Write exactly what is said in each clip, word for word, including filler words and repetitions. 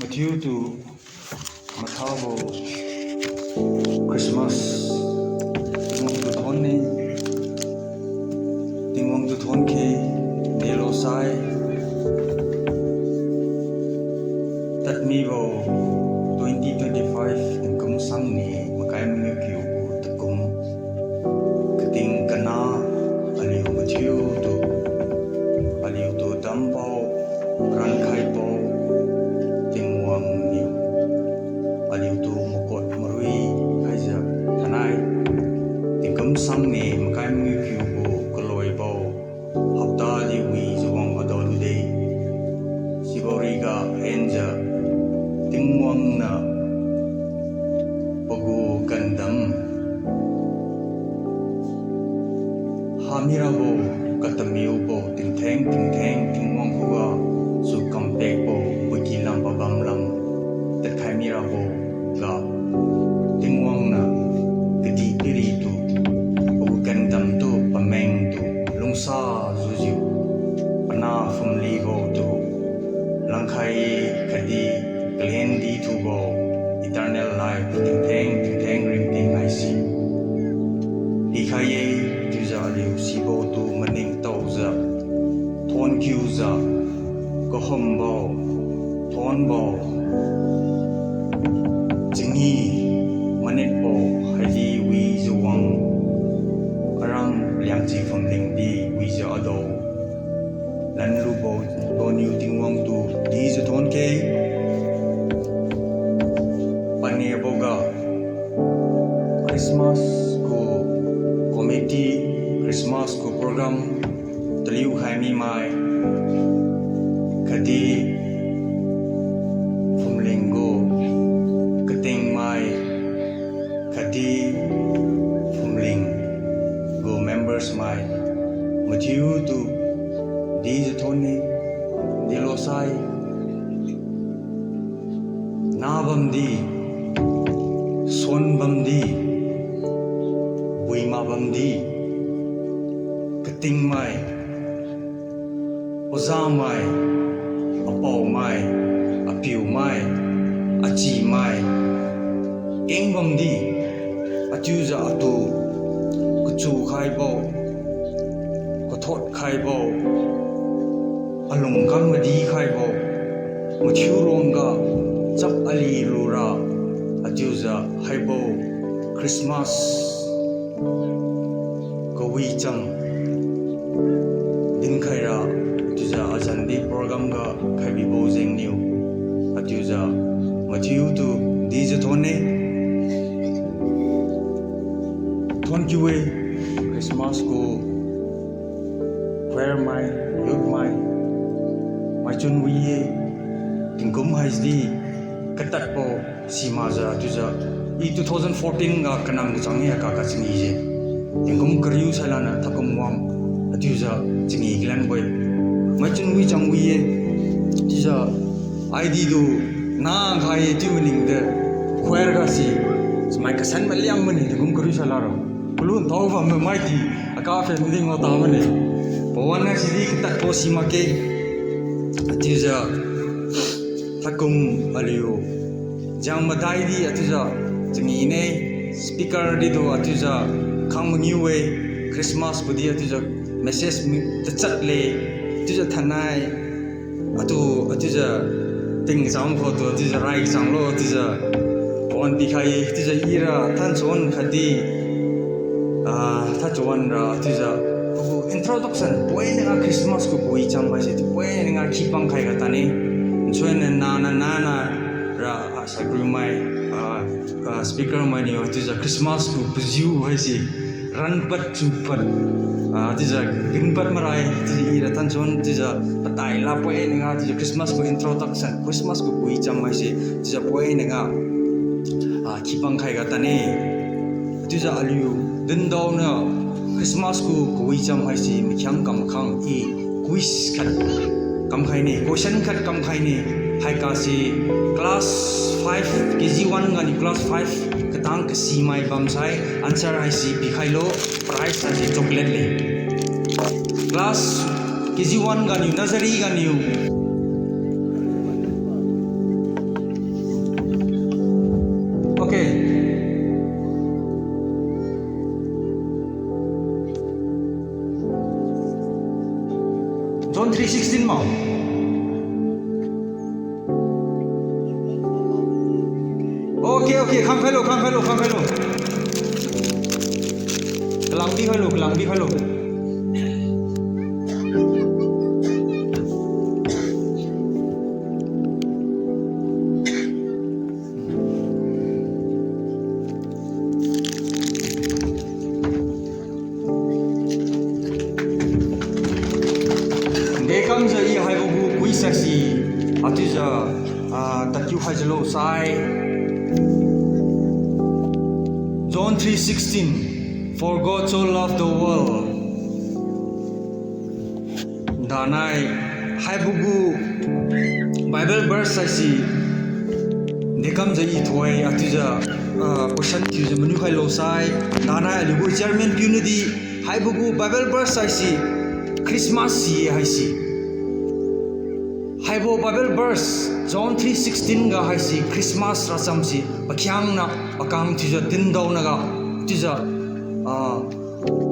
Mathiutu mathabo Christmas Tingwang tu thonne, Tingwang tu thonkhe, delosai, tadmibo twenty twenty-five tingkum sangni makai mangiu kiubo takum, kating kana aliu mathiutu, aliutu dambo, rankhaibo Tingwang niu aliutu makot marui khaijiu thainai, tingkum sangni makai mangiu kiubo kaloibo hapta di wijiu wang adao lude. Sibo riga enjiu Tingwang niu pagu kandam hamirabo katamiubo tingtheng tingtheng Tingwang khugasu kampakbo paky lam pabam lam tadkhai mirabo ga Tingwang niu kadihpiritu pagu kandamtu pamengtu lungsa jujiu panah phumlibo tu langkhai khatdi kalen dithubo eternal life tingtheng tingtheng ringting haise pikhai-e. Chiujiu aliu sibo tu maningtaojiu thonkiujiu kahumbo thonbo changi manetbo haidi wijiu wang aram Liangchiphumlingdi wijiu adao lanlubo doniu Tingwang tu dijiu thonke. Paniaboga Christmas gu committee, Christmas gu program taliu khai mimai khatdi phumling gu katingmai khatdi phumling gu members mai mathiutu dijiu thonne, delosai, nah bamdi, suan bamdi, puima bamdi, katingmai, ojamai, apaomai, apiumai, achimai keng bamdi, achiujiu atu kachu khaibo, kathot khaibo, alung kam madi khaibo, mathiu ruangga chap ali lura, achiujiu haibo Christmas kawicham dinkhaira, chiujiu azandi program ga khaibibo jengniu, achiujiu mathiutu dijiu thonne. Thonkiu-e, Christmas gu choir mai, youth mai, maichun wi-e, tingkum haisidi katadbo simakjiu chiujiu, i two thousand fourteen ga kanam kachang-e, aka kachangee-e. Tingkum kariu sailaniu thakum wang, achiujiu changee kalanbo-e. Maichun wi chang wi-e, chiujiu I D tu nang khai-e chiu maningde, choir gase, chamai kasan maliang mane tingkum kariu sailaro. Kalun tao bambo maidi, aka phen ding wata mane. Pawan na sidi katadbo simakge. Achiujiu thakum aliu jang madaidi achiujiu changee ne, speaker ditu achiujiu khang mangiu-e, Christmas bodi achiujiu message mi tachat le, chiujiu thainai atu achiujiu tingcham khotu achiujiu rai changlo chiujiu pawan pikhai-e, chiujiu ira thanchon khatdi, ah, thachuan ra chiujiu pagu introduction poina nga Christmas gu kawicham haise chiu poina nga khipang khaiga tane. Nsuan na na na na ra, ah, saikriumai, ah, ah, speaker mainiu chiujiu Christmas gu pajiu haise ranpad chupad, ah, chiujiu ginpad marai chiujiu ira thanchon chiujiu patai la poina nga chiujiu Christmas gu introduction, Christmas gu kawicham haise chiujiu poina nga, ah, khipang khaiga tane. Chiujiu aliu dindaoniu Christmas gu kawicham haise makhiang kamkhang i quiz khat kamkhaine, question khat kamkhaine, haigase class five, K G one ganiu class five katang kasimai bamsai answer haise pikhailo, prize haise chocolate le. Class K G one ganiu, nursery ganiu Okay, okay, khangkhailo, khangkhailo, khangkhailo. Kalangdi khailo, kalangdi khailo. Dekamjiu i haibo gu quiz saisi, achiujiu, ah, tadkiu khaijiulo sai. John three sixteen, "For God so loved the world." Danai, haibo gu Bible verse saisi, dekamjiu i thoi, achiujiu, ah, question thiujiu maniu khailo sai. Danai aliu gu chairman piu niudi, haibo gu Bible verse saisi, Christmas si haise. Haibo Bible verse, John three sixteen ga haise Christmas racham si pakhiangna pakang thiujiu tindaona ga, chiujiu, ah,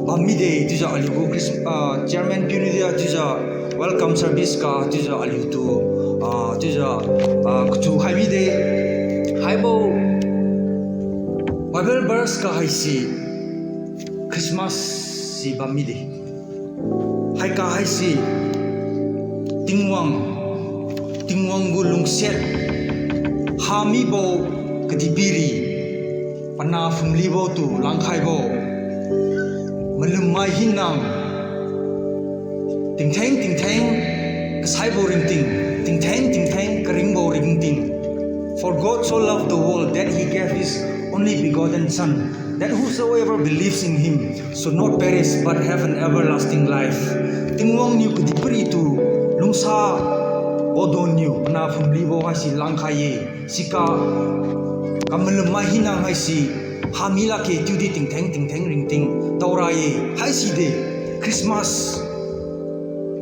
bam mide, chiujiu aliu gu Chris-, ah, chairman piu niudi, chiujiu welcome service ga, chiujiu aliutu, ah, chiujiu, ah, kachu khai mide. Haibo Bible verse ga haise Christmas si bam mide. Haiga haise Tingwang, Tingwang gu lungsiat hamibo kadihpiri, panah phumlibo tu langkhaibo, malummai hinang, tingtheng tingtheng kasaibo ringting, tingtheng tingtheng karingbo ringting. For God so loved the world that he gave his only begotten Son, that whosoever believes in him should not perish but have an everlasting life. Tingwang niu kadihpiri tu lungsabo don niu panah phumlibo haise langkhai-e. Siga kamalummai hinang haise hami lakge chiudi tingtheng tingtheng ringting daora-e. Haisi de Christmas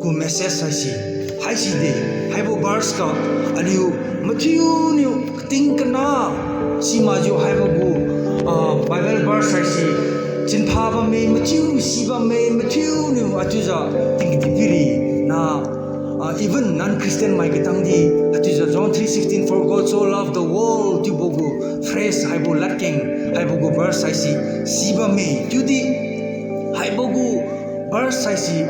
gu message haise, haisi de, haibo verse ga aliu mathiuniu kating kana simakjiu haibo gu, ah, Bible verse haise chinpha bamme, mathiuniu si bamme, mathiuniu achiujiu tingkadihpiri na, ah, even non-Christian mai katangdi, achiujiu John three sixteen, "For God so loved the world," chiubo gu phrase haibo ladkeng, haibo gu verse haise si bamme, chiudi haibo gu verse haise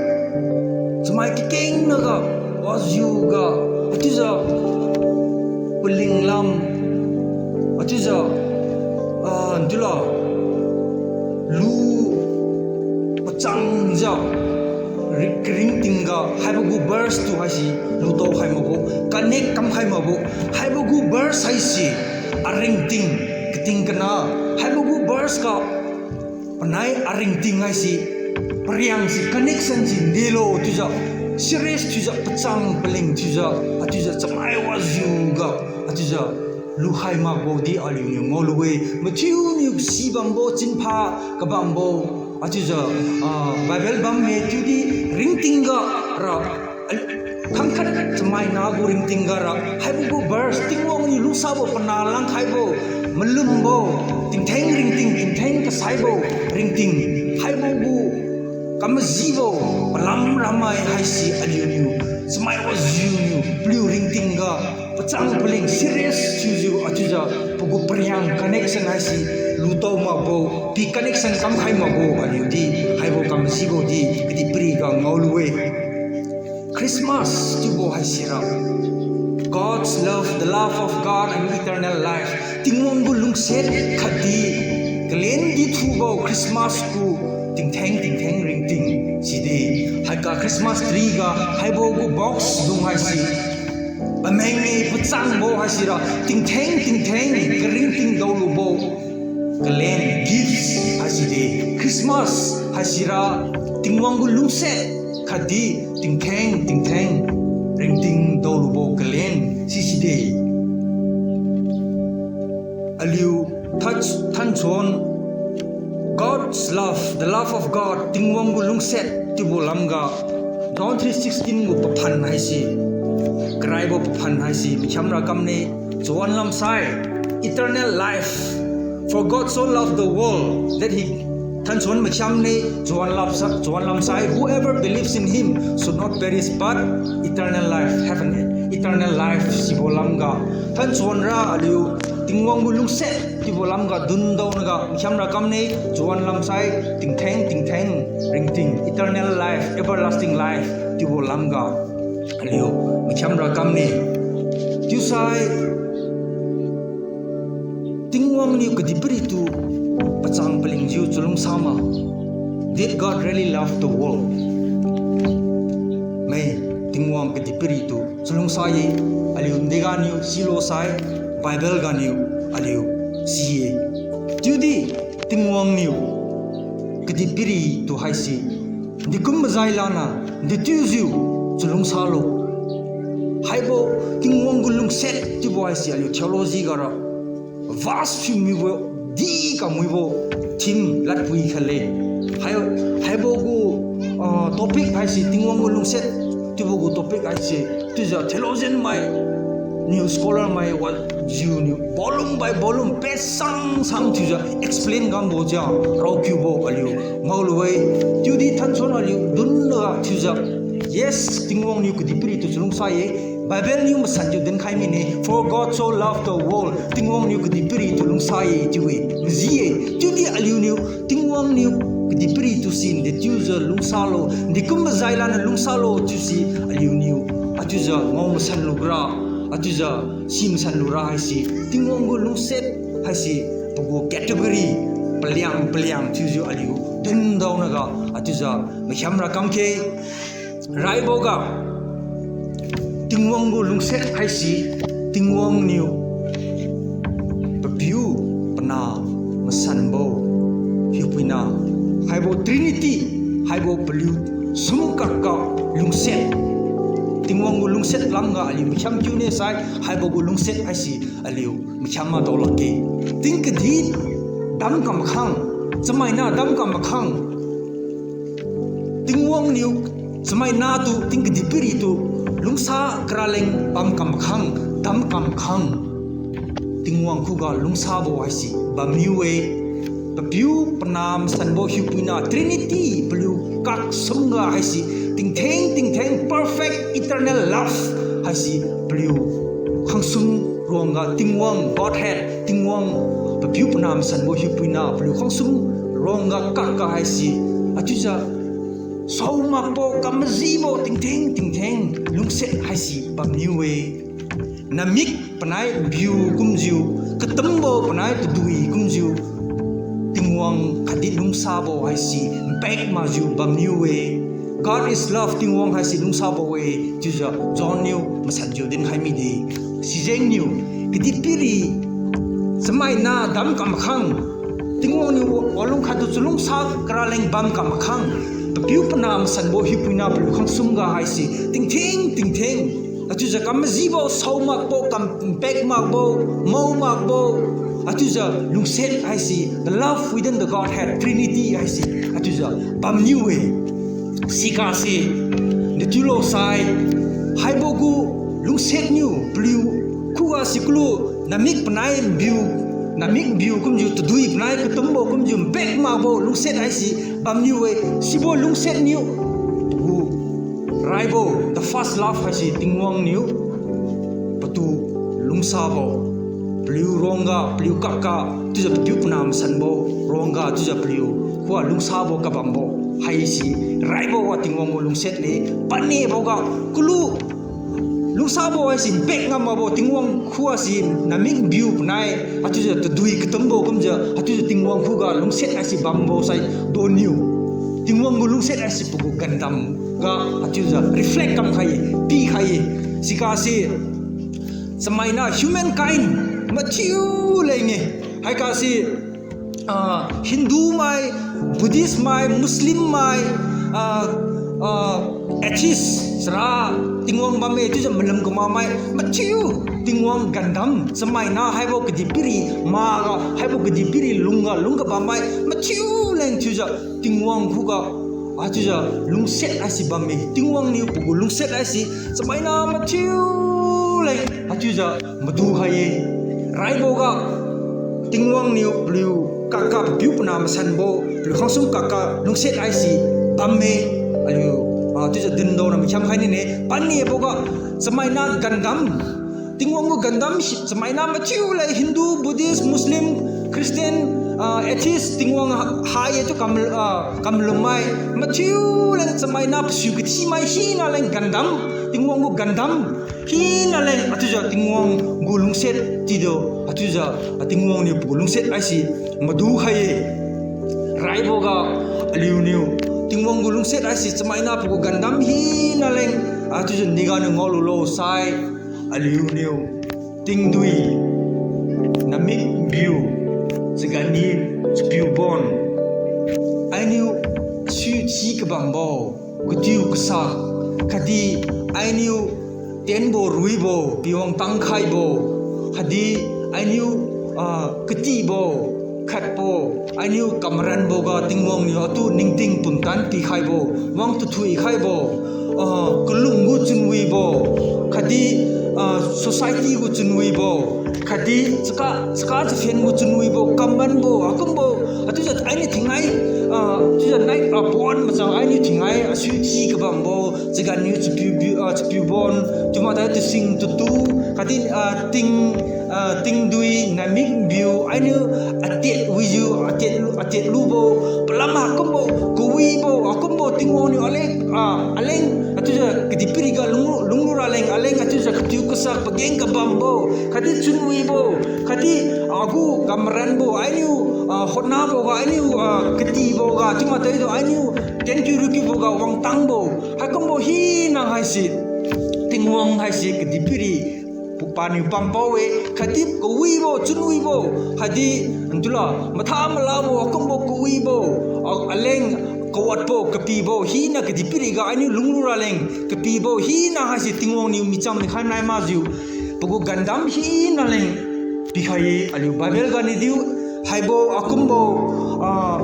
chamai kakengna ga, wajiu ga, achiujiu palinglam, achiujiu, ah, dula, lu pachangjiu, ri-, karingting ga, haibo gu verse tu haise lutao khai makbo, connect kam khai makbo, haibo gu verse haise aringting, kating kana, haibo gu verse ga panai aringting haise, pariang se connection se nelo chiujiu, serious thiujiu, pachang paling thiujiu, achiujiu chamai wajiu ga, achiujiu lukhai makbo di aliuniu ngaolu-e. Mathiuniu si bambo, chinpha kabambo, achiujiu, ah, Bible bamme chiudi ringting ga ra, khangkhat chamai nagu ringting ga ra, haibo gu verse, Tingwang niu lungsabo panah langkhaibo, malumbo, tingtheng ringting, tingtheng kasaibo ringting, haibo gu kamajibo palam ramai haise aliuniu, chamai wajiuniu paliu ringting ga pachang paling serious thiujiu, achiujiu pagu pariang connection haise lutao makbo, pi connection kamkhai makbo aliudi, haibo kamajibo di kadihpiri ga ngaolu-e. Christmas chiubo haisira God's love, the love of God and eternal life. Tingwang gu lungsiat khatdi kalen dithubo Christmas gu tingtheng tingtheng ringting side. Haiga Christmas tree ga haibo gu box dung haise pameng-e, pachangbo haisira tingtheng tingtheng karingting daolubo kalen, gifts haiside. Christmas haisira Tingwang gu lungsiat khatdi tingtheng tingtheng ringting daolubo kalen siside. Aliu tha-, thanchon God's love, the love of God, Tingwang gu lungsiat chiubo lamga John three sixteen gu paphan haise, karaibo paphan haise makhiamra kamne, chawan lamsai, eternal life. For God so loved the world that he, Thanchon makhiamne, chuan lamsa-, chuan lamsai, whoever believes in him should not perish but eternal life, have an eternal life, sibo lamga. Thanchon ra aliu, Tingwang gu lungsiat, chiubo lamga, dundaonaga, makhiam ra kamne, chuan lamsai, tingtheng, tingtheng, ringting, eternal life, everlasting life, chiubo lamga. Aliu, makhiam ra kamne. Chiusai, Tingwang niu kadihpiritu pachang palingjiu chalungsa ma. Did God really love the world? Mai, Tingwang kadihpiritu chalungsa ye, aliu ndeganiu silo sai, Bible ganiu aliu si ye. Chiudi Tingwang niu kadihpiritu haise, dekum mazai lana, dechiujiu chalungsa lo. Haibo Tingwang gu lungsiat chiubo haise aliu theology gara vast thiu mibo, di kamuibo theme ladpui khatle. Hai, haibo gu, ah, topic haise Tingwang gu lungsiat chiubo gu topic haise, chiujiu theologian mai, niu scholar mai, wajiu niu volume by volume, page sang sang thiujiu explain kambo jiu raokiubo aliu ngaolu-e. Chiudi thanchon aliu dunlaga thiujiu, yes, Tingwang niu kadihpiritu chalungsa ye. Bible niu masanjiu dinkhai mine, For God so loved the world, Tingwang niu kadihpiritu lungsa ye chiu-e, maji-e. Chiudi aliuniu Tingwang niu kadihpiritu si dechiujiu lungsa lo, dekum mazai lana lungsa lo chiusi aliuniu, achiujiu ngao masan lubora, achiujiu si masan lura haise, Tingwang gu lungsiat haise pagu category paliang paliang thiujiu aliu dindaonaga, achiujiu makhiam ra kamkhe. Raiboga, Tingwang gu lungsiat haise, Tingwang niu Papiu, Panah, Masanbo, Hiupuina, haibo Trinity, haibo paliu sum kakga lungsiat. Tingwang gu lungsiat lamga aliu makhiam kiune sai, haibo gu lungsiat haise aliu makhiam madao lakge. Ting kadih dam kam makhang, chamaina dam kam makhang, Tingwang niu chamaina tu ting kadihpiritu lungsa karaleng bam kam makhang, dam kam makhang, Tingwang khuga lungsabo haise bamniu-e. Papiu, Panah, Masanbo, Hiupuina, Trinity paliu kak sumga haise, tingtheng tingtheng perfect eternal love haise paliu khangsum ruangga Tingwang Godhead, Tingwang Papiu, Panah, Masanbo, Hiupuina paliu khangsum ruangga kakga haise, achiujiu saomakbo, kamajibo, tingtheng tingtheng lungsiat haise bamniu-e. Namik panai nbiu kumjiu, katambo panai tadui kumjiu, Tingwang khatdi lungsabo haise npek makjiu bamniu-e. God is love, Tingwang haise lungsabo-e chiujiu John niu masanjiu dinkhai mide. Sijengniu kadihpiri chamaina dam kam makhang, Tingwang niu walung khattu chalungsa karaleng bam kam makhang, Papiu, Panah, Masanbo, Hiupuina paliu khangsumga haise tingtheng tingtheng, achiujiu kamajibo, saomakbo, kam npek makbo, mao makbo, achiujiu lungsiat haise, the love within the Godhead, Trinity haise, achiujiu bamniu-e. Sikase, dechiulo sai, haibo gu lungsiat niu paliu khuga si kalu, namik panai nbiu, namik nbiu kumjiu, tadui panai katambo kumjiu npek makbo lungsiat haise bamniu-e. Sibo lungsiat niu pagu raibo, the first love haise Tingwang niu patu lungsabo, paliu ruangga, paliu kakga, chiujiu Papiu, Panah, Masanbo ruangga, chiujiu paliu khuga lungsabo kabambo haise raiboga Tingwang gu lungsiat le. Paniboga kalu lungsabo haise npek ngam makbo Tingwang khuga si namik nbiu panai, achiujiu tadui katambo kumjiu, achiujiu Tingwang khuga lungsiat haise bambo sai donniu, Tingwang gu lungsiat haise pagu gandam ga achiujiu reflect kamkhai-e, pikhai-e. Sikase chamaina humankind mathiu leng-e. Haikase, ah, Hindu mai, Buddhist mai, Muslim mai, ah, ah, atheist, sara Tingwang bamme chiujiu malum kamakmai mathiu, Tingwang gandam chamaina haibo kadihpiri maga, haibo kadihpiri lungga lungga bammai mathiu leng thiujiu Tingwang khuga, achiujiu lungsiat haise bamme. Tingwang niu pagu lungsiat haise chamaina mathiu leng achiujiu madu khai-e. Raiboga Tingwang niu paliu kakga Papiu, Panah, Masanbo Aliu khangsum kaka lungsiat haise bamme, aliu, ah, chiujiu dindona makhiam khai nine, paniboga, chamaina gandam, Tingwang gu gandam si, chamaina mathiu leng Hindu, Buddhist, Muslim, Christian, ah, atheist, Tingwang ha-, ha-e chiu kam, ah, kamlummai, mathiu leng chamaina pasiu kathimai hina leng gandam, Tingwang gu gandam hina leng, achiujiu Tingwang gu lungsiat chiudu, achiujiu, ah, Tingwang niu pagu lungsiat haise madu khai-e. Raiboga aliuniu Tingwang gu lungsiat haise chamaina pagu gandam hina leng, achiujiu niganiu ngaolulo sai, aliuniu tingdui, namik biu, chaganniu chapiu bon, ainiu sui chi kabambo, katiu kasak, khatdi ainiu tenbo ruibo, piwang tangkhaibo, khatdi ainiu, ah, katibo, khatbo, ainiu kamaranboga Tingwang niu atu ningting pumtan pikhaibo, wang tathui khaibo, ah, kalung gu chunwibo, khatdi, ah, society gu chunwibo, khatdi chaka, chaka chaphen gu chunwibo, kamanbo, akumbo, achiujiu ainiu thingnai, ah, chiujiu nai, ah, pon machang ainiu thingnai, asui chi kabambo, chaganniu chapiu, ah, chapiu bon, chiu matai tasing tatu, khatdi, ah, ting, ah, tingdui, namik biu, ainiu atet wijiu, atet lu, atet lubo, palam akumbo, kawibo, akumbo Tingwang niu aleng, ah, aleng, achiujiu kadihpiriga lung, lunglu raleng, aleng, achiujiu katiu kasak pageng kabambo, khatdi chunwibo, khatdi agu kamaranbo, ainiu, ah, hotnaboga, ainiu, ah, katiboga, chiu matai tu ainiu tenkiu rukiuboga wangtangbo, haikumbo hina haise, Tingwang haise kadihpiri paniu pampao-e, khatdi kawibo, chunwibo, khatdi, ntula, matha malabo, akumbo kawibo, a-, aleng, kawatbo, kapibo, hina kadihpiriga ainiu lunglu raleng, kapibo, hina haise Tingwang niu micham mikhai nai makjiu, pagu gandam hina leng pikhai-e, aliu Bible ganiu diu, haibo akumbo, ah,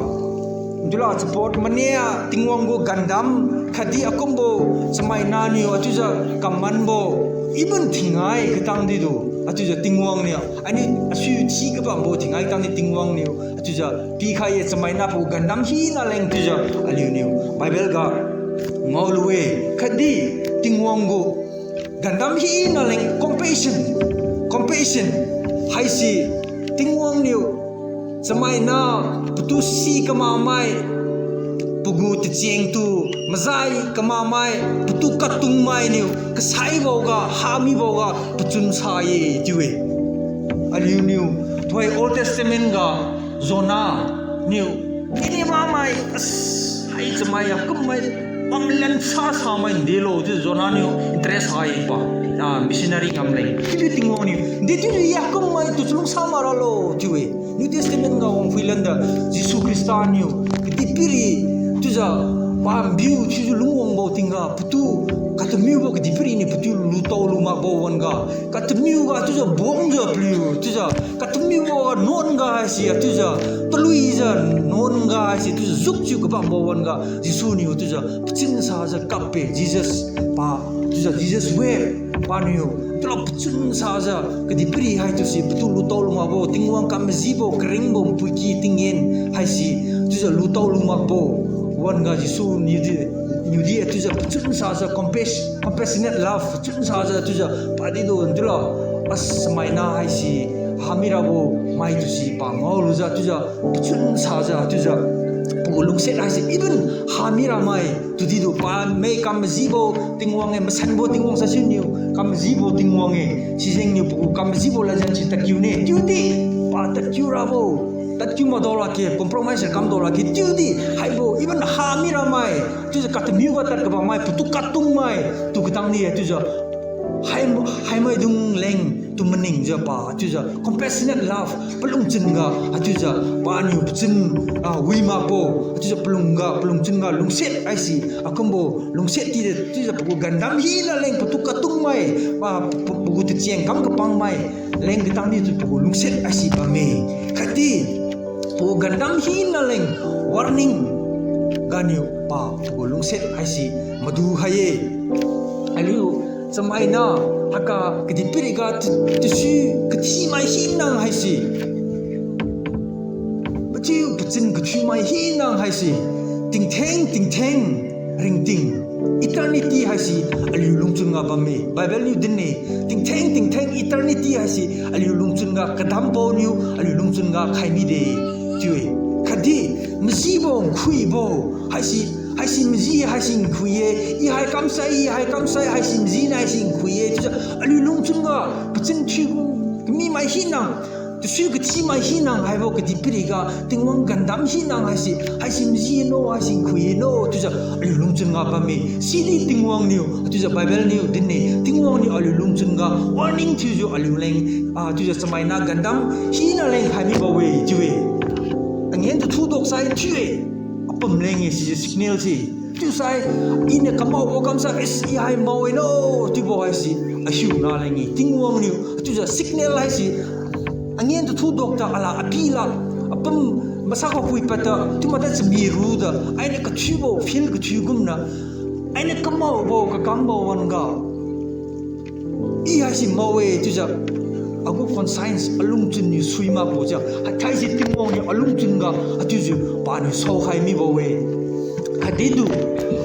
ntula support mania Tingwang gu gandam, khatdi akumbo chamaina niu, achiujiu kamanbo, even thingnai katang didu, achiujiu Tingwang niu, ainiu asui chi kabambo thingnai katang di Tingwang niu, achiujiu pikhai-e chamaina pagu gandam hina leng chiujiu aliuniu Bible ga ngaolu-e, khatdi Tingwang gu gandam hina leng compassion, compassion haise Tingwang niu chamaina patu si kamakmai, pagu tachengtu mazai kamakmai, patu katungmai niu kasaiboga, hamiboga pachun sa-e chiu-e. Aliuniu, tuhoi Old Testament ga Jonah niu, Nineveh mai, as, hai chamai akummai, pamlan sa samai delo chiu Jonah niu interest hai pa, ah, missionary ngam leng. Chiudi Tingwang niu, dechiudi akummai tu chalungsa mak ralo chiu-e. New Testament ga wangphui landa, Jesu Khrista niu kadihpiri chiujiu pambiu chiujiu lungwangbo tingga patu katamiubo kadihpiri niu patu lutao lu makbo wan-ga, katamiuga chiujiu bangjiu paliu chiujiu katamiubo nuan-ga haise chiujiu, taluijiu nuan-ga haise chiujiu jukjiu kabambo wan-ga Jesu niu chiujiu pachun sajiu kap-e, Jesus pa, chiujiu Jesus we paniu tula pachun sajiu kadihpiri haitu si patu lutao lu makbo, Tingwang kamajibo karingbo puiki tinggen haise chiujiu lutao lu makbo wan-ga Jesu niudi, niudi chiujiu pachun sajiu compassion, compassionate love chun sajiu chiujiu padi du chiulo, as chamaina haise hamirabo maitu si pa ngaolujiu chiujiu pachun sajiu chiujiu pagu lungsiat haise even hamiramai tu didu pamai kamajibo Tingwang-e, masanbo Tingwang saisiniu kamajibo Tingwang-e, sijengniu pagu kamajibo ladjan si tadkiu ne chiudi pa tadkiu rabo, tadkiu madao lakge, compromise kam dao lakge chiudi haibo even hamiramai chiujiu katamiuga tad kabammai patu katungmai tu katang ni chiujiu hai, haimaidung leng tu maningjiu pa chiujiu compassionate love palungchun ga chiujiu paniu pachun, ah, wi makbo chiujiu palungga palungchun ga lungsiat haise akumbo lungsiat tide chiujiu pagu gandam hina leng patu katungmai, pa, pa, pagu tacheng kam kapangmai leng katang di chiu pagu lungsiat haise bamme. Khatdi pagu gandam hina leng warning ganiu pa pagu lungsiat haise madu khai-e. Aliu chamaina haiga kadihpiriga ti-, tisi kathimai hina haise mathiu pachun kathiu Mai hina haise, tingtheng tingtheng ringting, eternity haise aliu lungchun ga bamme. Bible niu din-e, tingtheng tingtheng eternity haise aliu lungchun ga, kadampao niu aliu lungchun ga khai mide chiu-e. Khatdi majibo nkhuibo haise, haise maji haise nkhui-e, I hai kamsai, I hai kamsai, haise maji na haise nkhui-e chiujiu aliu lungchun ga pachin thiu kami mai hina, tasi kathi mai hina haibo kadihpiriga Tingwang gandam hina haise, haise maji no, haise nkhui no chiujiu aliu lungchun ga bamme. Sidi Tingwang niu, chiujiu Bible niu din-e, Tingwang niu aliu lungchun ga warning thiujiu aliu leng, ah, chiujiu chamaina gandam hina leng khai mibo-e chiu-e. Angen tu thudok sai thiu-e. Apum leng-e sijiu signal se. Chiusai, iniu kamaobo kamsai, is, I hai mao-e no chiubo haise ahiuna leng-e. Tingwang niu chiujiu signal haise angen tu thudok ta ala api la, apum masa kapui pad ta, chiu mata chami ru da, ainiu kathiubo feel kathiu kumna, ainiu kamaobo kakambo wan-ga, I haise mao-e chiujiu agu conscience alungchun niu sui makbo jiu, hathaise Tingwang niu alungchun ga haichiujiu paniu saokhai mibo-e. Khatdi tu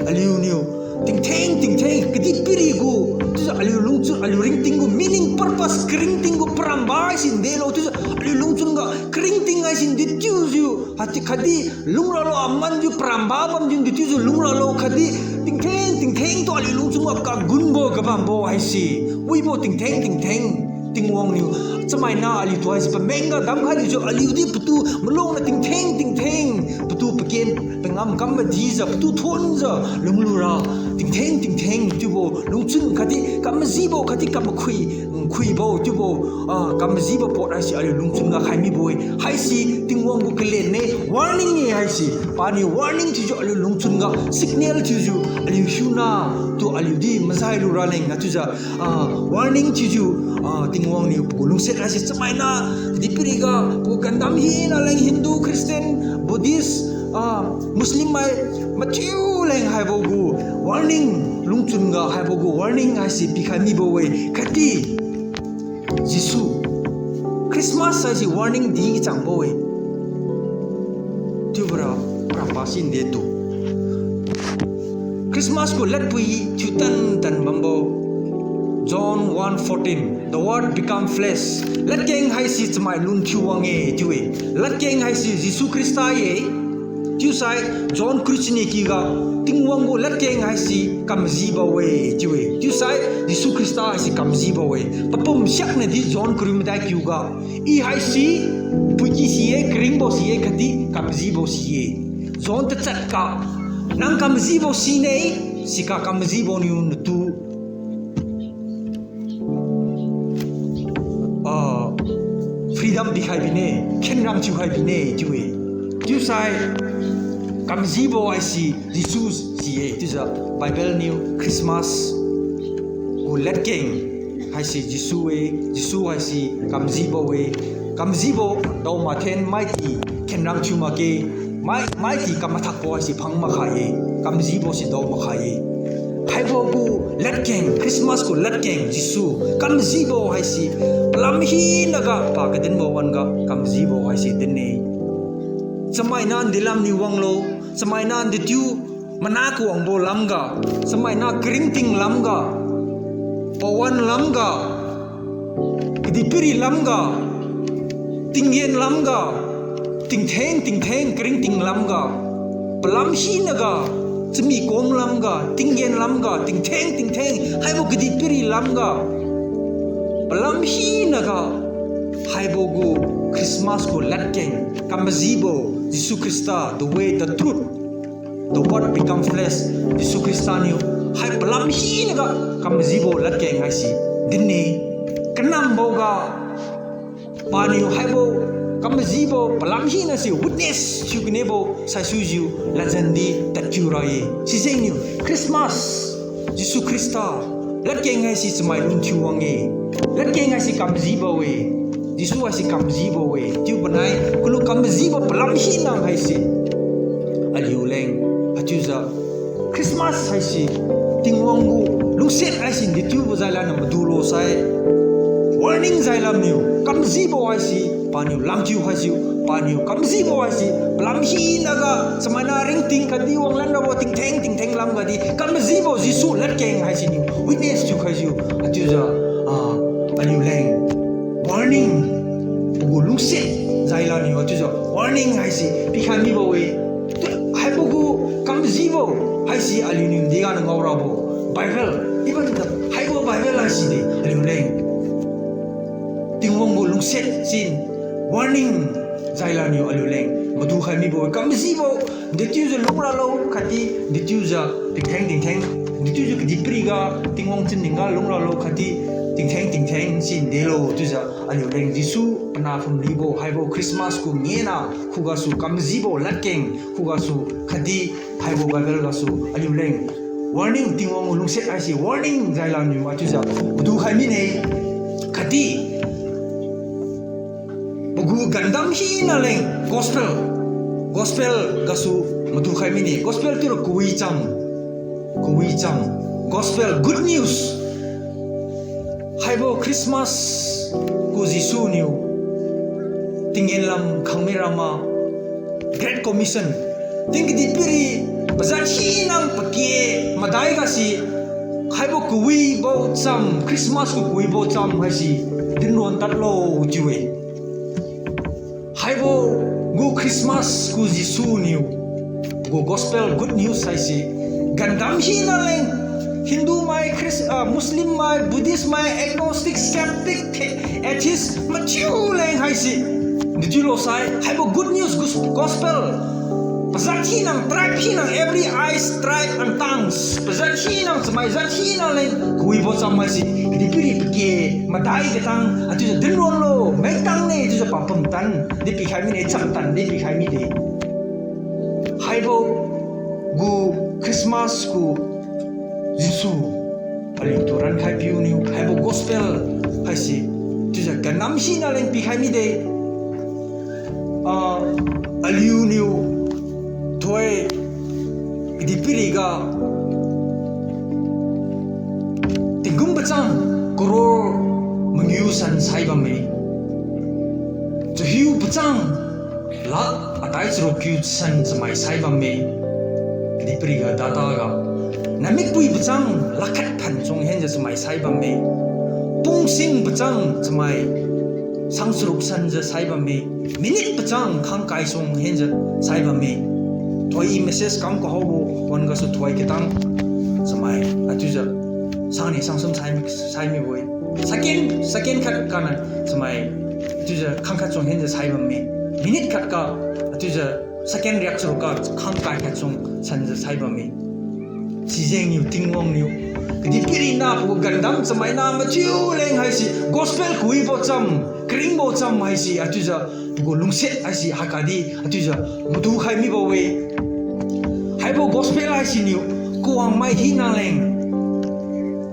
aliu niu tingtheng tingtheng kadihpiri gu, chiujiu aliu lungchun, aliu ringting gu meaning, purpose, karingting gu paramba haise ndelo chiujiu aliu lungchun ga karingting haise nde thiujiu, hati khatdi lungralo amanjiu paramba bamjiu nde thiujiu lungralo khatdi tingtheng tingtheng tu aliu lungchun ga kagunbo kabambo haise, wibo tingtheng tingtheng Tingwang niu chamaina aliutu haise pameng ga damkhai liujiu aliudi patu malungna tingtheng tingtheng, patu paken pangam kam madijiu, patu thonjiu lunglura, tingtheng tingtheng chiubo lungchun khatdi kamajibo khatdi kamakhui, nkhuibo chiubo, ah, kamajibo pot haise aliu lungchun ga khai mibo-e. Haise Tingwang gu kalen-e, warning-e haise. Paniu warning thiujiu aliu lungchun ga signal thiujiu aliu hiuna tu aliudi majai lura leng haichiujiu, ah, warning thiujiu, ah, Tingwang niu pagu lungsiat haise chamaina kadihpiri ga pagu gandam hina leng Hindu, Christian, Buddhist, ah, Muslim mai mathiu leng haibo gu warning, lungchun ga haibo gu warning haise pikhai mibo-e. Khatdi Jesu, Christmas haise warning di changbo-e. Chiubora, paramba si nde tu Christmas gu ladpui thiutan tan bambo. John one fourteen, the word become flesh. Ladkeng haise chamai lun thiu wang-e chiu-e. Ladkeng haise Jesu Khrista ye. Chiusai John kariu chini kyga, Tingwang gu ladkeng haise kamjibo-e chiu-e. Chiusai Jesu Khrista haise kamjibo-e. Papum siakna di John kariu madai kyuga, I haise puiki si-e, karingbo si-e khatdi kamjibo si-e. John tachat ga, nang kamjibo sine, siga kamjibo niu natu ah, freedom pikhai bine, khenrang thiukhai bine chiu-e. Chiusai kamjibo haise Jesu si-e. Chiujiu Bible niu Christmas gu ladkeng haise Jesu-e, Jesu haise kamjibo-e. Kamjibo dao mathen maiti khenrang thiu makge, mai, maiti kam mathakbo haise phang makhai-e, kamjibo si dao makhai-e. Haibo gu ladkeng, Christmas gu ladkeng Jesu kamjibo haise palam hinaga pakadinbo wan-ga kamjibo haise din-e. Chamaina ndilam niu wanglo, chamaina nditiu mana kawangbo lamga, chamaina karingting lamga, pawan lamga, kadihpiri lamga, tinggen lamga, tingtheng tingtheng karingting lamga, palam hinaga, chami kom lamga, tinggen lamga, tingtheng tingtheng haibo kadihpiri lamga, palam hinaga, haibo gu Christmas gu ladkeng, kamajibo, Jesu Khrista, the way, the truth, the word become flesh, Jesu Khrista niu hai palam hinaga kamajibo ladkeng haise din-e. Kanamboga paniu haibo kamajibo palam hina si witness thiu kanebo saisuijiu ladjan di tadkiu ra-e. Sijengniu Christmas, Jesu Khrista ladkeng haise chamai lun thiu wang-e. Ladkeng haise kamajibo-e. Jesu haise kamajibo-e. Chiu panai kalu kamajibo palam hina haise aliuleng, haichiujiu Christmas haise Tingwang gu lungsiat haise ndichiubo jailamniu madulo sai, warning jailamniu, kam Kamajibo haise, paniu langkiu haisiu, paniu kamajibo haise, palam hinaga, chamaina ringting khatdi wanglan rabo tingtheng tingtheng lam gadi, kamajibo Jesu ladkeng haisiniu witness thiu khaijiu, achiujiu, ah, aliuleng warning, pagu lungsiat, jailaniu achiujiu warning haise pikhai mibo-e. Haibo gu kamajibo haise aliuniu diga na ngaorabo Bible, even the haibo Bible haise de aliuleng Tingwang gu lungsiat sin warning, jailaniu aliuleng madu khai mibo-e. Kamajibo, dechiujiu lungralo khatdi, dechiujiu tingtheng tingtheng, dechiujiu kadihpiriga Tingwang chunning ga lungralo khatdi, tingtheng tingtheng sin delo chiujiu aliuleng Jesu panah phumlibo haibo Christmas gu ngena khugasu kamajibo ladkeng khugasu khatdi haibo Bible gasu aliuleng warning, Tingwang gu lungsiat haise warning jailaniu achiujiu madu khai mine khatdi pagu gandam hina leng gospel, gospel gasu madu khai mine. Gospel chiura kawicham, kawicham, gospel, good news. Haibo Christmas gu Jesu niu tinggen lam khangmi rama Great Commission, ting kadihpiri pajat hina pake madai gasi, haibo kawibo cham, Christmas gu kawibo cham haise dinron tadlo chiu-e. Haibo gu Christmas gu Jesu niu gu gospel good news haise gandam hina leng, Hindu mai, Chris-, ah, Muslim mai, Buddhist mai, agnostic, skeptic, the-, atheist, mathiu leng haise dechiulo sai, haibo good news gos-, gospel pajat hina, tribe hina, every eye, tribe and tongues, pajat hina, chamai jat hina leng kawibo cham haise kadihpiri pake madai katang achiujiu dinronlo, maitang ne chiujiu papum tan di pikhai mine, chamtan di pikhai mide. Haibo gu Christmas gu Jesu aliutu rankhai piuniu haibo gospel haise chiujiu kanam hina leng pikhai mide. Ah, aliuniu thoi kadihpiriga tingkum pachang crore mangiu san sai bamme. Chahiu pachang lakh atai charuk kiu san chamai sai bamme. Kadihpiriga data ga. Namikpui pachang lakh khat phanchung henjiu chamai sai bamme. Pungsing pachang chamai sang charuk sanjiu sai bamme. Minute pachang khangkai sung henjiu sai bamme. Thoi i message kam kahaobo wan gasu thoi katang chamai achiujiu sangni sangsum sai, sai mibo-e. Second, second khat kana chamai achiujiu khangkhat sung henjiu sai bamme. Minute khat ga achiujiu second riak charuk ga khangkai khat sung sanjiu sai bamme. Sijengniu Tingwang niu kadihpiri na pagu gandam chamaina mathiu leng haise gospel kawibo cham, karingbo cham haise achiujiu pagu lungsiat haise haikhatdi achiujiu madu khai mibo-e. Haibo gospel haisiniu kawangmai hina leng,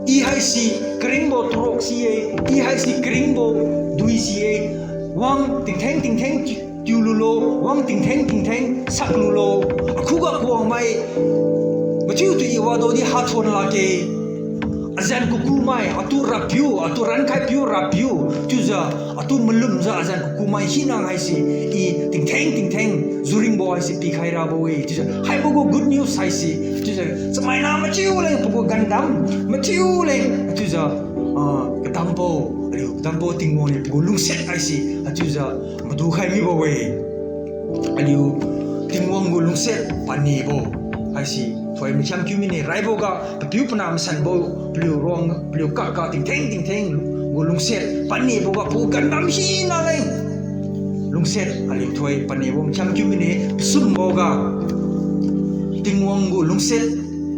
I haise karingbo turok si-e, I haise karingbo dui si-e, wang tingtheng tingtheng tiu lulo, wang tingtheng tingtheng sak lulo, akhuga kawangmai mathiutu I wadaodi hathon lakge. Azan kukumai, atu Rapiu, atu rankhaipiu Rapiu chiujiu, atu malumjiu azan kukumai hina haise, I tingtheng tingtheng juringbo haise pikhai rabo-e chiujiu, haibo gu good news haise chiujiu, chamaina mathiu leng pagu gandam mathiu leng chiujiu, ah, kadambo, aliu kadambo Tingwang niu pagu lungsiat haise chiujiu madu khai mibo-e. Aliu Tingwang gu lungsiat panebo haise thoi makhiam kiu mine, raiboga papiu pana masanbo, paliu ruang paliu kakga tingtheng tingtheng gu lungsiat paneboga pagu gandam hina leng lungsiat aliu thoi panebo makhiam kiu mine. Pasumboga Tingwang gu lungsiat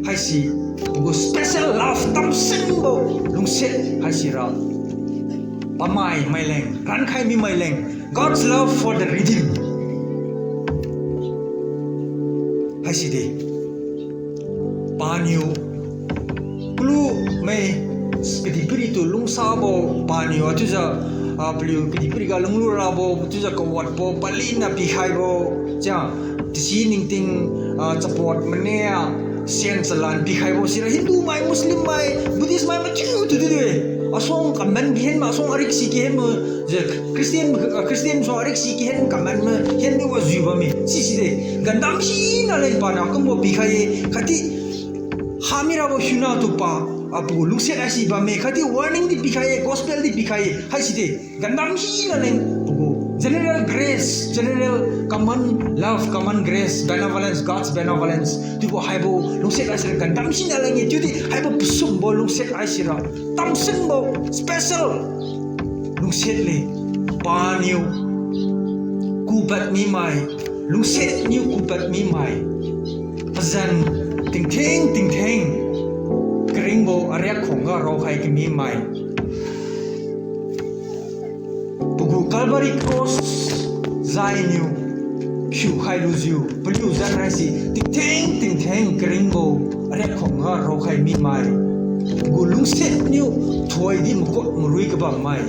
haise, pagu special love tamsinbo lungsiat haisira pamai maileng, rankhai mi maileng, God's love for the redeemed haiside. Paniu kalumai kadihpiritu lungsabo, paniu chiujiu, ah, paliu kadihpiriga lunglurabo chiujiu kawatbo palina pikhaibo, chia, tasi ningting, ah, chapot mane, ah, sen chalan pikhaibo sira Hindu mai, Muslim mai, Buddhist mai mathiutu di-e. Asuang kaman kihen ma, asuang arik si kihen ma, je Christian, ah, Christian suang arik si kihen kaman ma, hen di wajiu bamme. Siside, gandam hina leng paniu kumbo pikhai-e, khatdi hamirabo hiuna tu pa, ah, pagu lungsiat haisi bamme, khatdi warning di pikhai-e, gospel di pikhai-e, haiside. Gandam hina leng pagu general grace, general common love, common grace, benevolence, God's benevolence. Chiubo haibo lungsiat haisira gandam hina leng-e, chiudi haibo pasumbo lungsiat haisira, tamsinbo special lungsiat le, paniu kupad mimai, lungsiat niu kupad mimai, pazan tingtheng tingtheng karingbo ariak khuangga raokhai kamimai. Pagu Calvary Cross zainiu hiukhai lujiu, paliu zan haise tingtheng tingtheng karingbo ariak khuangga raokhai mimai. Pagu lungsiat niu thoidi makot marui kabammai.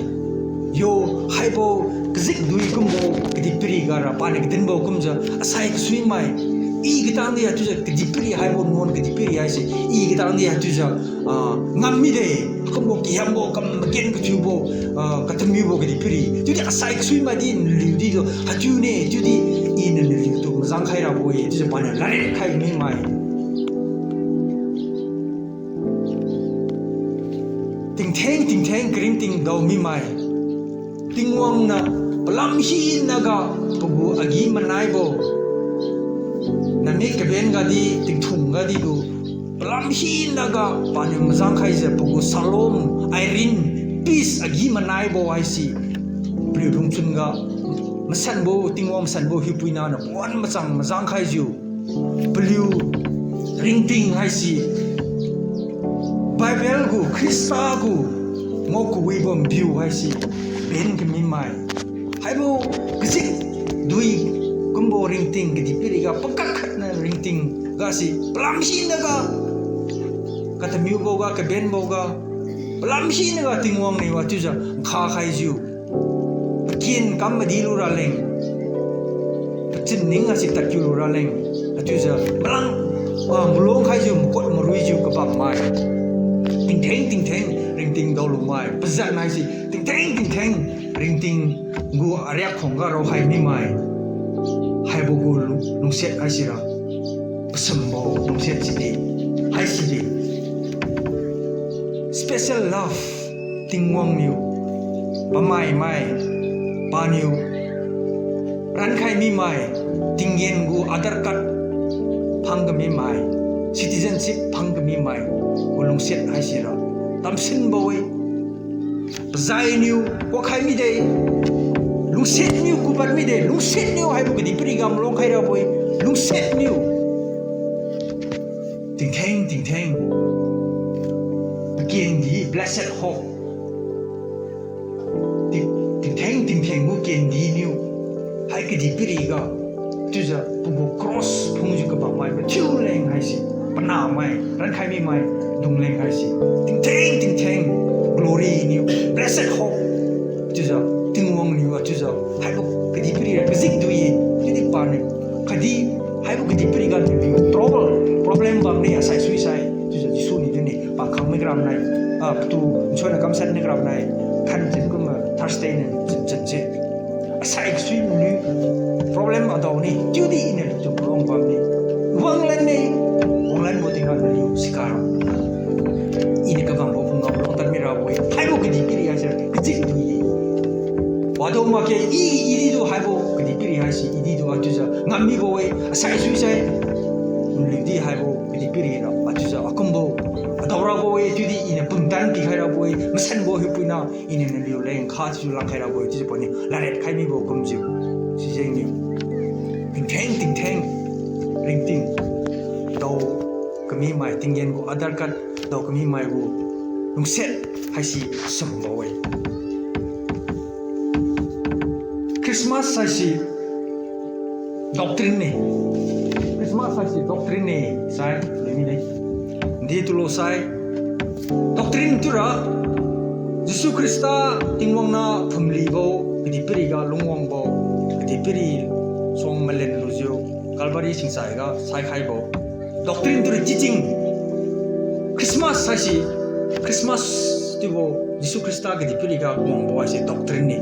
Yo, haibo kazikdui kumbo kadihpiri gara paniu kadinbo kumjiu asai kasuimai. I katangdi haichiujiu kadihpiri haibo nuan kadihpiri haise, i katangdi haichiujiu, ah, ngam mide. Kumbo kihambo, kam maken kathiubo, ah, katamiubo kadihpiri. Chiudi asai kasuimai di naliu ditu haichiune, chiudi iniu naliutu mazang khai rabo-e, chiujiu paniu ladriat khai mimai. Tingtheng tingtheng karingting dao mimai. Tingwang niu palam hinaga pagu agi-manaibo, namik kaben gadi, tingthung gadi gu palam hinaga paniu mazang khaijiu pagu shalom, Irene, peace, agi-manaibo haise paliu lungchun ga masanbo, Tingwang masanbo Hiupuina niu pawan machang mazang khaijiu, paliu ringting haise Bible gu, Khrista gu ngao kawibo npiu haise ben kamimai. Haibo kazikdui kumbo ringting kadihpiri ga pakak khatna ringting gase palam hinaga, katamiubo ga, kabenbo ga, palam hinaga Tingwang niu haichiujiu nkha khaijiu, paken kam madi luraleng, pachin ning gase tadkiu luraleng, haichiujiu malang, ah, malung khaijiu makot maruijiu kabammai. Tingtheng tingtheng ringting daolumai, pazan haise tingtheng tingtheng ringting gu ariak khuangga raokhai mimai. Haibo gu lung-, lungsiat haisira pasumbo lungsiat sidi, haisidi special love, Tingwang niu pamaimai, paniu rankhai mimai, tinggen gu Aadhaar card phang kamimai, citizenship phang kamimai gu lungsiat haisira tamsinbo-e. Pazainiu kuak khai mide, lungsiat niu kupad mide, lungsiat niu haibo kadihpiri ga malung khai rabo-e, lungsiat niu tingtheng tingtheng pakengdi, blessed hope. Ting-, tingtheng tingtheng gu kendi niu hai kadihpiri ga, chiujiu pagu cross phungjiu kabammai mathiu leng haise, panahmai rankhai mimai dung leng haise, tingtheng tingtheng glory niu, blessed hope. Chiujiu Tingwang niu, chiujiu haibo kadihpiri ra kazikdui-e, chiudi paniu khatdi haibo kadihpiri ga niu trouble, problem bamne asai suisai, chiujiu Jesu niu dinne, pakhang mai karamnai, ah, patu nsuan na kamsan ni karamnai, than chin kumma Thursday niu chin chin se. Asai kasui niu problem adao ne, chiudi iniu lungchun malong bamne. Wanglan ne, wanglanbo tingga naliu sikara, iniu kabambo phungga malong tadmi rabo-e. Haibo kadihpiri haise kazikdui-e. Wado makge i, idi tu haibo kadihpiri haise, idi tu haichiujiu ngam mibo-e, asai suisai. Naliu di haibo kadihpiri ra haichiujiu akumbo adao rabo-e, chiudi iniu pumtan pikhai rabo-e, masanbo Hiupuina, iniu naliu leng kha chiujiu langkhai rabo-e, chiujiu paniu ladriat khai mibo kumjiu, sijengniu tingtheng tingtheng ringting dao kamimai, tinggen gu Aadhaar card dao kamimai gu lungsiat haise sumbo-e. Christmas haise doctrine ne. Christmas haise doctrine ne sai, lemi de. Di tulo sai. Doctrine tura, Jesu Khrista Tingwang niu phumlibo, kadihpiri ga lungwangbo, kadihpiri suang malen lujiu, Calvary singsai ga saikhaibo. Doctrine tura teaching. Christmas haise, Christmas Chiubo Jesu Khrista kadihpiriga wangbo haise doctrine ne.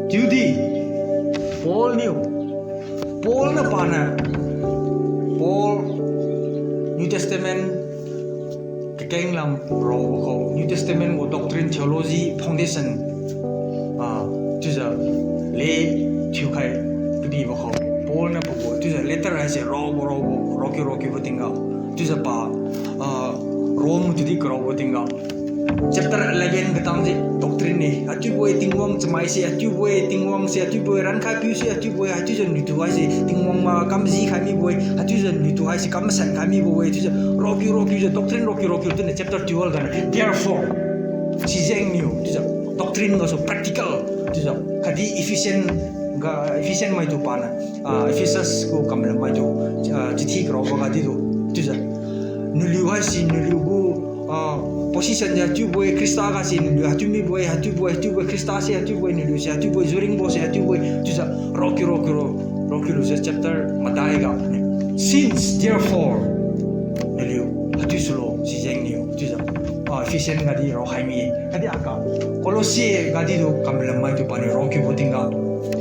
Chiudi Paul niu, Paul niu pana, Paul New Testament kakeng lam raobo khou, New Testament gu doctrine, theology, foundation, ah, chiujiu le thiukhai kadibo khou, Paul niu pagu chiujiu letter haise raobo raobo, raokiu raokiubo tingga, chiujiu pa, ah, Rome tudi karaobo tingga, chapter eleven katang se doctrine ne. Haichiubo-e Tingwang chamaise, haichiubo-e Tingwang se, haichiubo-e rankhai piu se, haichiubo-e, haichiujiu naliutu haise Tingwang ma kamji khai mibo-e, haichiujiu naliutu haise kam masan khai mibo-e, chiujiu raokiu raokiujiu doctrine raokiu raokiu tune chapter twelve ganiu. Therefore, sijengniu chiujiu doctrine gasu practical chiujiu khatdi Ephesian ga, Ephesian maitu pana, ah, Ephesus gu kamlam maitu, ah, chithi karaobo ga didu chiujiu, naliu haise naliu gu, ah, position jiu chiubo-e, Khrista gase naliu haichiu mibo-e, haichiubo-e, haichiubo-e, Khrista se haichiubo-e, naliu se haichiubo-e, juringbo se haichiubo-e, chiujiu raokiu raokiu rao, raokiu lujiu chapter madai ga ne. Since therefore, naliu haichiu sulo sijengniu chiujiu, ah, Ephesian gadi raokhai mi-e. Khatdi aga Colossae gadi tu kamlam maitu paniu raokiubo tingga,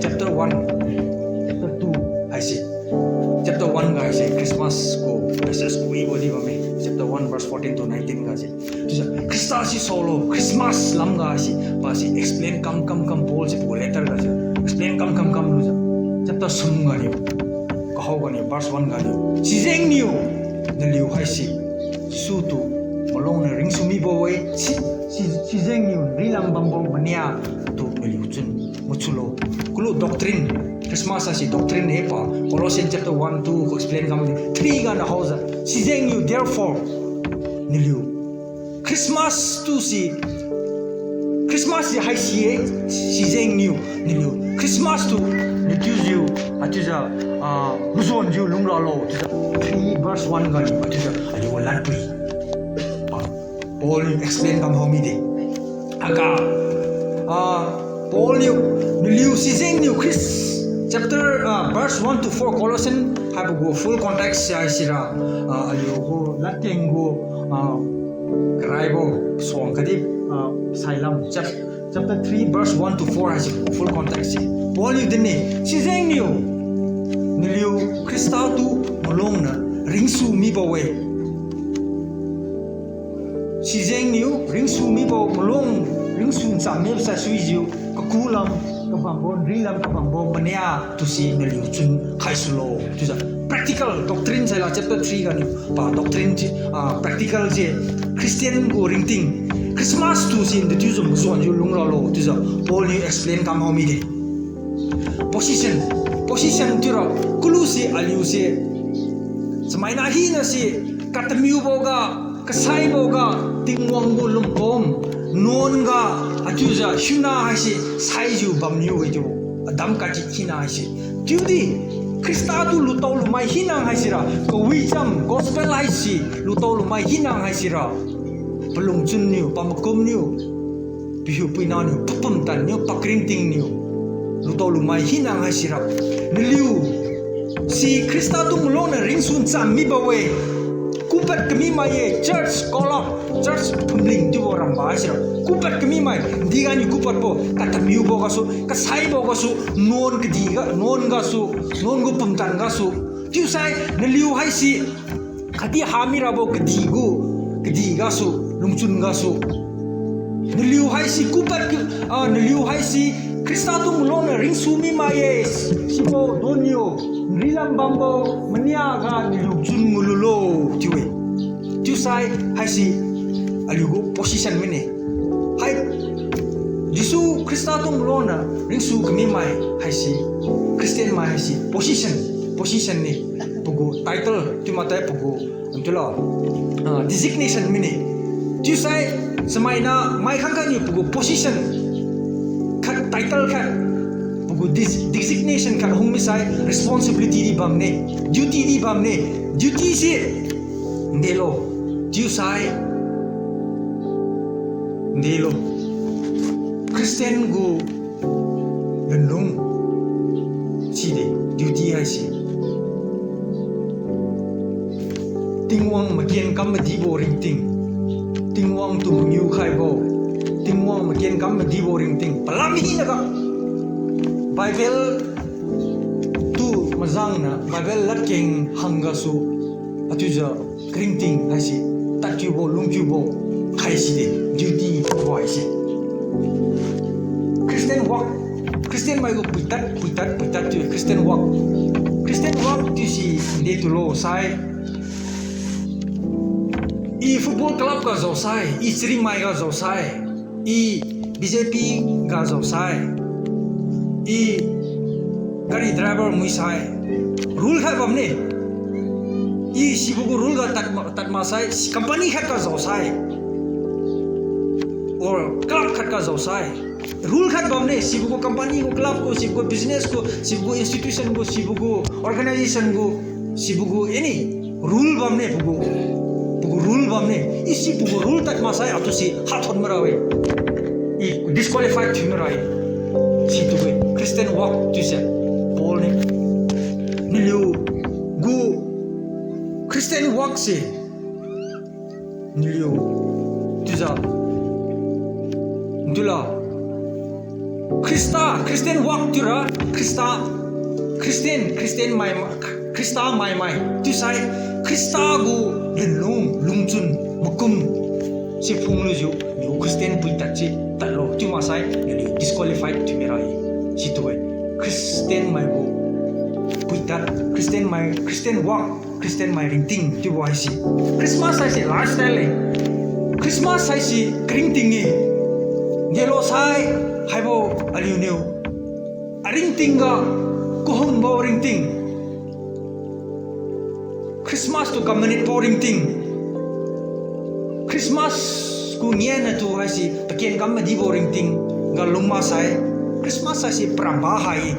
chapter one, chapter two haise, chapter one ga haise Christmas gu message kawibo di bamme, chapter one verse fourteen to nineteen ga se. Chiujiu Khrista si saolo, Christmas lamga se pasi explain kam kam kam, Paul se pagu letter ga se explain kam kam kam lujiu, chapter sum ganiu, kahao ganiu, verse one ganiu, sijengniu naliu haise Jesu tu malungniu ringsu mibo-e, si, si, sijengniu rilam bambo mania tu naliu chun machulo. Kalu doctrine, Christmas haise doctrine ne pa, Colossians chapter one, two gu explain kam di, three ganiu haojiu, sijengniu therefore naliu Christmas tu si, Christmas si haisi-e, sijengniu naliu Christmas tu naliu chiujiu, ah, chiujiu, ah, mazuanjiu lungralo chiujiu, three verse one ganiu, ah, chiujiu aliu gu ladpui pa Paul niu explain kam hao mide. Aga, ah, Paul niu, naliu sijengniu Chris-, chapter, ah, verse one to four, Colossian haibo gu full context se haisira, ah, aliu gu ladkeng gu, ah, karaibo suang khatdi, ah, sailam chap-, chapter three verse one to four haise full context se. Paul niu dinne, sijengniu naliu Khrista tu malungniu ringsu mibo-e. Sijengniu ringsu mibo malung, ringsu ncham mibo sai suijiu, kaku lam kabambo, rilam kabambo mania tu si naliu chun khaisulo chiujiu. Practical doctrine saila chapter three ganiu pa doctrine se, ah, practical se, Christian gu ringting, Christmas tu si naliu chiujiu mazuanjiu lungralo chiujiu Paul niu explain kam hao mide. Position, position chiura, kalu se aliu se chamaina hina se katamiuboga, kasaiboga, Tingwang gu lungpom nuan ga, achiujiu hiuna haise saijiu bamniu-e chiu, adam kati hina haise. Chiudi Khrista tu lutao lumai hina haisira, kawicham gospel haise lutao lumai hina haisira, palungchun niu, pamakum niu, pahiupuina niu, papumtan niu, pakringting niu lutao lumai hina haisira, naliu si Khrista tu malungniu ringsu ncham mibo-e. Kupad kami mai-e, church call up, church phumling chiubo ramba haisira kupad kami mai, diganiu kupadbo katamiubo gasu, kasaibo gasu, nuan kadih ga, nuan gasu, nuan gu pumtan gasu. Chiusai naliu haise khatdi hamirabo kadih gu, kadih gasu, lungchun gasu, naliu haise kupad, ah, naliu haise Khrista tu malungniu ringsu mi mai-e, sibo donniu, rilam bambo mania ga naliu chun ngululo chiu-e. Chiusai haise aliu gu position mine. Hai, Jesu Khrista tu malungniu ringsu kami mai haise, Christian mai haise position, position ne, pagu title chiu matai pagu, chiulo, ah, designation mine. Chiusai chamaina mai khangkhat niu pagu position khat, title khat, pagu des-, designation khat hung misai responsibility di bamne, duty di bamne, duty se ndelo, chiusai ndelo. Christian gu lunlung side duty haise Tingwang magenthiu kam madibo ringting. Tingwang tu mangiu khaibo, Tingwang maken kam madibo ringting palam hinaga, Bible tu mazangna, Bible ladkeng hanggasu, achiujiu ringting haise, tadkiubo, lungkiubo, khaiside, duty bo haise. Christian walk, Christian maigu puitad, puitad, puitad chiu Christian walk. Christian walk chiusi nde tulo sai, i football club ga jaosai, i charimai ga jaosai, i B J P ga jaosai, i gari driver mui sai, rule khat bamne. I sibo gu rule ga tad ma, tad maksai, company khat ga jaosai, or club khat ga jaosai, rule khat bamne, sibo gu company gu, club gu, sibo gu business gu, sibo gu institution gu, sibo gu organization gu, sibo gu any rule bamne, pagu, pagu rule bamne. I si pagu rule tad maksai atu si hathon mara-e. I disqualified thiu mara-e. Situ-e Christian walk chiuse. Paul niu, naliu gu Christian walk se, naliu chiujiu, naliu la Khrista, Christian walk chiura, Khrista, Christian, Christian mai, Khrista maimai chiusai, Khrista gu lunlung, lungchun, makum si phunglujiu, naliu Christian puitad si tadlo chiu maksai naliu disqualified thiu mira-e. Situ-e Christian maigu puitad, Christian mai, Christian walk, Christian mai ringting chiubo haise. Christmas haise lifestyle-e. Christmas haise karingting-e. Delo sai, haibo aliuniu aringting ga kahumbo ringting, Christmas tu kamanetbo ringting, Christmas gu ngena tu haise paken kam madibo ringting ga lung maksai, Christmas haise paramba hai-e.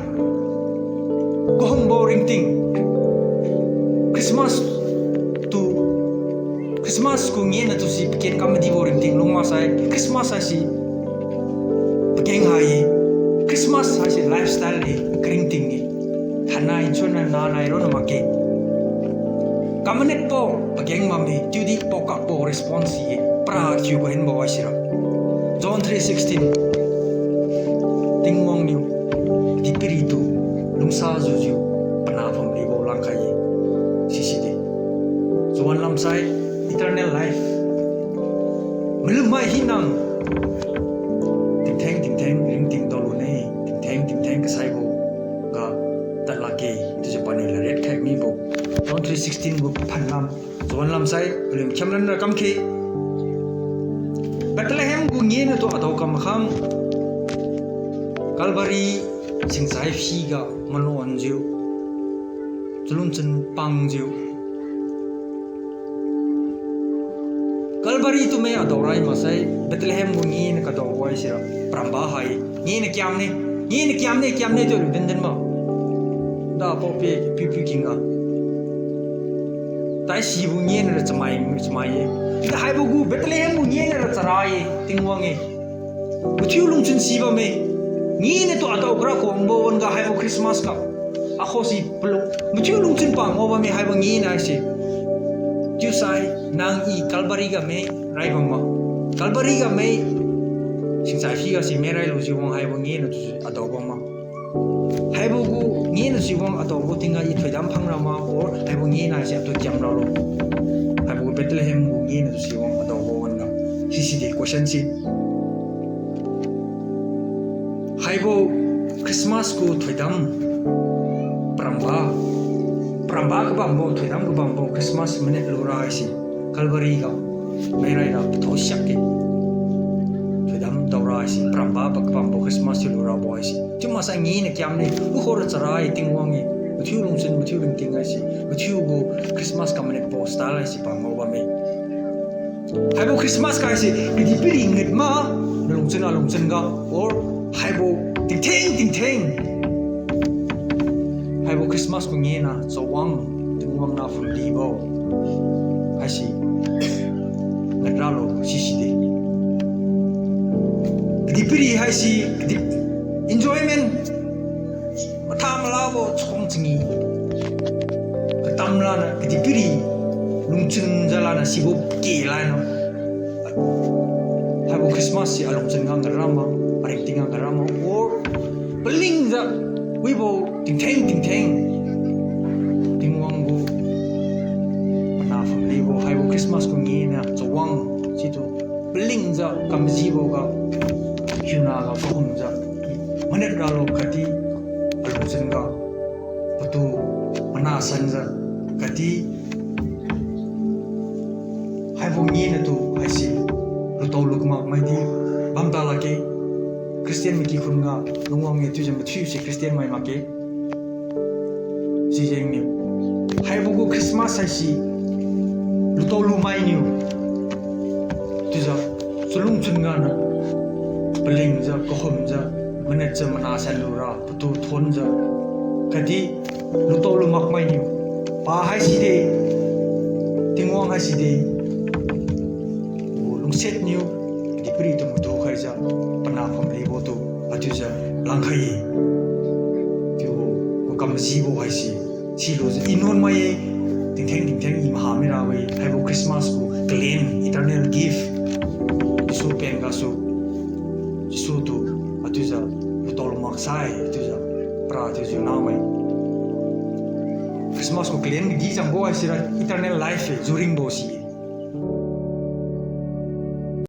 Kahumbo ringting, Christmas tu, Christmas gu ngena tu si paken kam madibo ringting lung maksai, Christmas haise pakeng hai-e. Christmas haise lifestyle-e, karingting-e. Thainai nchun na nanai ronna makge. Kamanetbo pakeng bamme, chiudi paokakbo response si-e, para thiu kahenbo haisira. John three sixteen, Tingwang niu kadihpiri tu lungsa jiujiu panah phumlibo langkhai-e. Siside, chawan lamsai, eternal life, malumai hina tingtheng tingtheng ringting daolune, tingtheng tingtheng kasaibo ga tadlakge chiujiu paniu ladriat khai mibo. John three sixteen gu phanlam, chawan lamsai aliu makhiam lanra kamkhe, Bethlehem gu ngena tu adao kam khang, Calvary singchai phiga manuanjiu, chalungchun pangjiu, Calvary tu mai adao rai maksai, Bethlehem gu ngena kadaobo haisira paramba hai. Ngena kiamne, ngena kiamne, kiamne tu aliu dindin ma. Da paopi pipi kingga, tai sibo ngena ra chamai, chamai-e. Sida haibo gu Bethlehem gu ngena ra chara-e, Tingwang-e. Mathiu lungchun si bamme. Ngena tu adao kara kawangbo wan-ga haibo Christmas ga, akhosi palung mathiu lungchun pa ngao bamme haibo ngena haise. Chiusai, nang i Calvary ga mai rai bam ma. Calvary ga mai, singchai phiga si mai railujiu wang haibo ngena tu adao bam ma. Haibo gu ngena si wang adaobo tingga i thoidam phangra ma, or haibo ngena haise atu kiam ralo. Haibo gu Bethlehem gu ngena tu si wang adaobo wan-ga. Siside question si. Haibo Christmas gu thoidam paramba, paramba kabambo, thoidam kabambo Christmas manet lura haise Calvary ga mai raira pathao siakge. Thoidam daora haise, paramba kabambo Christmas thiu lurabo haise. Chiu maksai ngena kiamne, ukhora chara-e Tingwang-e, mathiu lungchun, mathiu ringting haise, mathiu gu Christmas kamanetbo style haise pa ngao bamme. Haibo Christmas ga haise kadihpiri ngut ma, nalungchun alungchun ga, or haibo tingtheng tingtheng, haibo Christmas gu ngena chawang Tingwang na phumlibo haise ngat ralo siside. Kadihpiri haise, kadih enjoyment, matha malabo chakhuang changi, katam lana kadihpiri lungchun jalana sibo ke lana, Haibo Christmas se alungchun ga ngarama, aringting ga ngarama, or palingjiu, wibo tingtheng tingtheng, Tingwang gu, pana family bo, haibo Christmas gu ngena, chawang, situ, palingjiu, kamjiboga, hiuna ga kahumjiu, manat ralo khatdi, alungchun ga, patu, mana sanjiu, khatdi, haibo ngenatu haise, lutao lumak maidi, bamta lakge, Christian mai kikhun ga, lungwang-e chiujiu mathiu se Christian mai makge. Sijengniu. Haibo gu Christmas haise, lutao lumainiu. Chiujiu, chalungchun gana, palingjiu, kahumjiu, manatjiu, mana sanlura, patu thonjiu. Khatdi, lutao lumak mainiu. Pa haiside, Tingwang haiside. Gu lungsiat niu, kadihpiri tu madu khaijiu, pana family bo tu, achiujiu langkhai-e. Chiu, gu kamjibo haise, silujiu inun mai-e, tingtheng tingtheng i maha mirabo-e, haibo Christmas gu kalen, eternal gift. Jesu pen gasu, Jesu tu, achiujiu, lutao lumak sai, chiujiu, para chiujiu name. Christmas gu kalen kadi jangbo haisira eternal life-e, juringbo si.